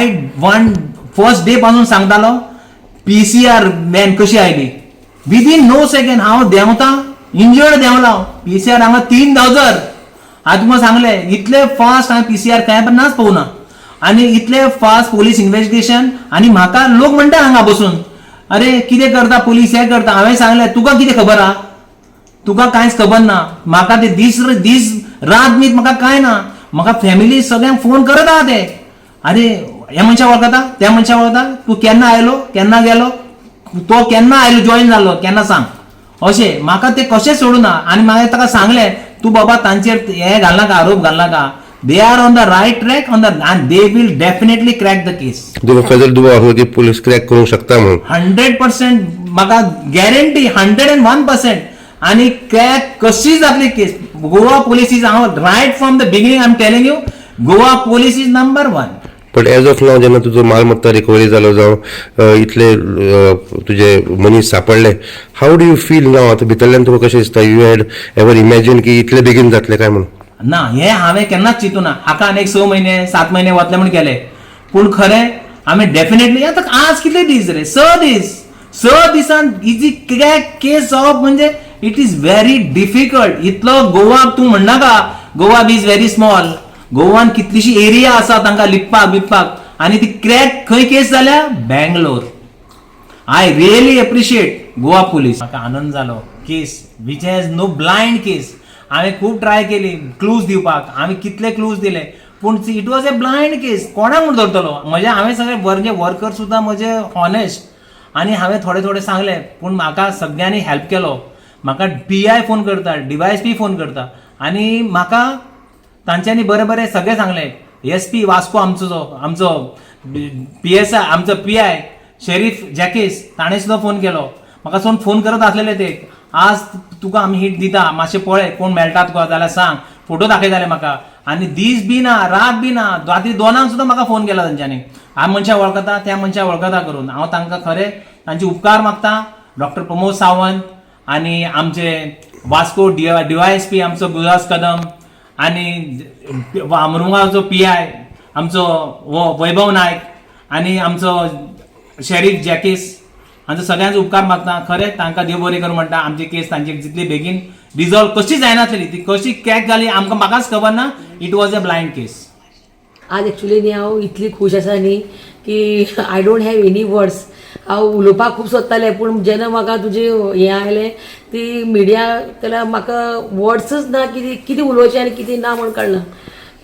Right one first day पासून सांगतालो PCR van कशी आयली. विदीन नो सेकंड हांव देंवता, इंजर्ड देंवला. पीसीआर हांगा 3 धांवसर. हांवें तुमकां सांगलें, इतले फास्ट हांवें पीसीआर कांय पण नाच पळोवना आनी इतले फास्ट पोलीस इन्व्हेस्टिगेशन. आनी म्हाका लोक म्हणटा हांगा बसून, अरे कितें करता पोलीस, हें करता. हांवें सांगलें, तुका कितें खबर आहा? तुका कांयच खबर ना. म्हाका ते दीस दीस रात मीत म्हाका कांय ना. म्हाका फॅमिली सगळ्यांक फोन करत आहा ते, अरे हे मनशा वळखता, त्या मनशा वळखता, तूं केन्ना आयलो, केन्ना गेलो, तो केन्ना आयलो, जॉईन जालो केन्ना सांग. अशें म्हाका ते कशें सोडूना. आनी मागीर ताका सांगलें, तूं बाबा तांचेर हे घालनाका, आरोप घालनाका. They are on the right track on the and they will definitely crack the case. तुका खंय दुबाव आसलो की पोलीस क्रॅक करूंक शकता म्हणून? 100%, म्हाका गॅरंटी 101%. आनी क्रॅक कशी जातली केस. गोवा पोलीस is, हांव right from the beginning I am telling you, Goa police is number one. But as of नाव जेन्ना तुजो मालमत्ता रिकवरी जालो जावं इतले तुजे मनीस सापडले, how do you feel now? आतां भितरल्यान तुका कशें दिसता? You had ever imagine की इतले बेगीन जातले काय म्हणून? ना, हे हांवें केन्नाच चिंतूना. हाका आनी एक 6 म्हयने 7 म्हयने वतले म्हूण केले, पूण खरें आमी डेफिनेटली आतां आज कितले दीस रे, 6 दीस. 6 दिसान इजी क्रॅक केस जावप म्हणजे it is very difficult. इतलो गोवा तूं म्हणनाका, Goa is very small. गोवान कितलीशी एरिया आसा तांकां लिपपाक बिपपाक. आनी ती क्रॅक खंय केस जाल्या? Bangalore. I really appreciate Goa police. म्हाका आनंद जालो, case which has no blind case. हांवें खूब ट्राय केली क्लूज दिवपाक, हांवें कितले क्लूज दिले, पूण it was a blind case. कोणाक म्हूण धरतलो? म्हजे हांवें सगळे म्हणजे वर्कर सुद्दां म्हजे हॉनेस्ट आनी हांवें थोडे थोडे सांगले, पूण म्हाका सगळ्यांनी हेल्प केलो. म्हाका पी I phone करता, डीवायएसपी फोन करता आनी म्हाका तांच्यांनी बरें बरें सगळें सांगलें. एस पी वास्को आमचो, जो आमचो पीएसआय, आमचो पीआय शेरीफ जॅकीस, ताणें सुद्दां फोन केलो म्हाका. सोन फोन करत आसलेले ते, आज तुका आमी हिट दिता, मातशें पळय कोण मेळटा तुका जाल्यार सांग. फोटो दाखयताले म्हाका आनी दीस बी ना, रात बी ना, राती 2क सुद्दां म्हाका फोन केला तांच्यांनी, ह्या मनशाक वळखता, त्या मनशाक वळखता करून. हांव तांकां खरें तांचे उपकार मागता. डॉक्टर प्रमोद सावंत आनी आमचे वास्को डीवायएसपी आमचो गुरुदास कदम आनी मुरमुगांवचो पीआय आमचो हो वैभव नायक आनी आमचो शेरीफ जॅकीस हांचो सगळ्यांचो उपकार मागता. खरें तांकां देव बरें करूं म्हणटा. आमची केस तांची जितली बेगीन रिजॉल्व कशी जायनासली, ती कशी क्रॅक जाली आमकां म्हाकाच खबर ना. It was a blind case. आज एक्चुली न्ही हांव इतली खूश आसा न्ही की I don't have any words. हांव उलोवपाक खूब सोदतालें, पूण जेन्ना म्हाका तुजें हें आयलें ती मिडिया, जाल्यार म्हाका वर्ड्सच ना कितें कितें उलोवचें आनी कितें ना म्हूण कळना.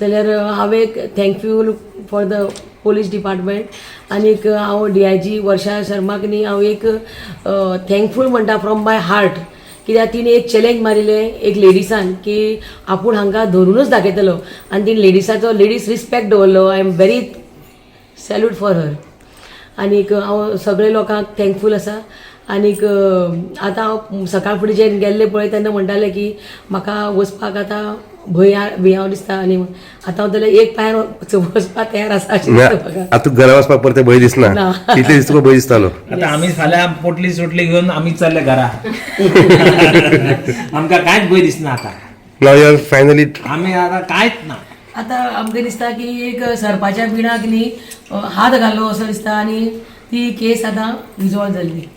जाल्यार हांव एक thankful for the police department आनीक हांव डीआयजी वर्षा शर्माक न्ही हांव एक थँकफूल म्हणटा फ्रॉम my heart, कित्याक तिणें एक चॅलेंज मारिल्लें एक लेडिसान की आपूण हांकां धरुनूच दाखयतलो आनी तिणें लेडिसाचो लेडीज रिस्पेक्ट दवरलो. I am very salute for her. आनीक हांव सगळे लोकांक थँकफूल आसा. आनीक आतां हांव सकाळ फुडें जे गेल्ले पळय तेन्ना म्हणटाले की म्हाका वचपाक आतां भंय भियाव दिसता आनी आतां हांव जाल्यार एक पांयार वचपाक तयार आसा अशें दिसता म्हाका. आतां तुका घरा वचपाक परते भंय दिसना? ना. इतले दीस तुका भंय दिसतालो. आता आमी फाल्यां पोटली सोटली घेवन आमी चल्ले घरा. आमकां कांयच भंय दिसना आतां. Now you are finally आमी आतां कांयच ना. आतां आमकां दिसता की एक सरपाच्या बिणाक न्ही हात घालो असो दिसता आनी ती केस आतां रिजॉल्व जाल्ली.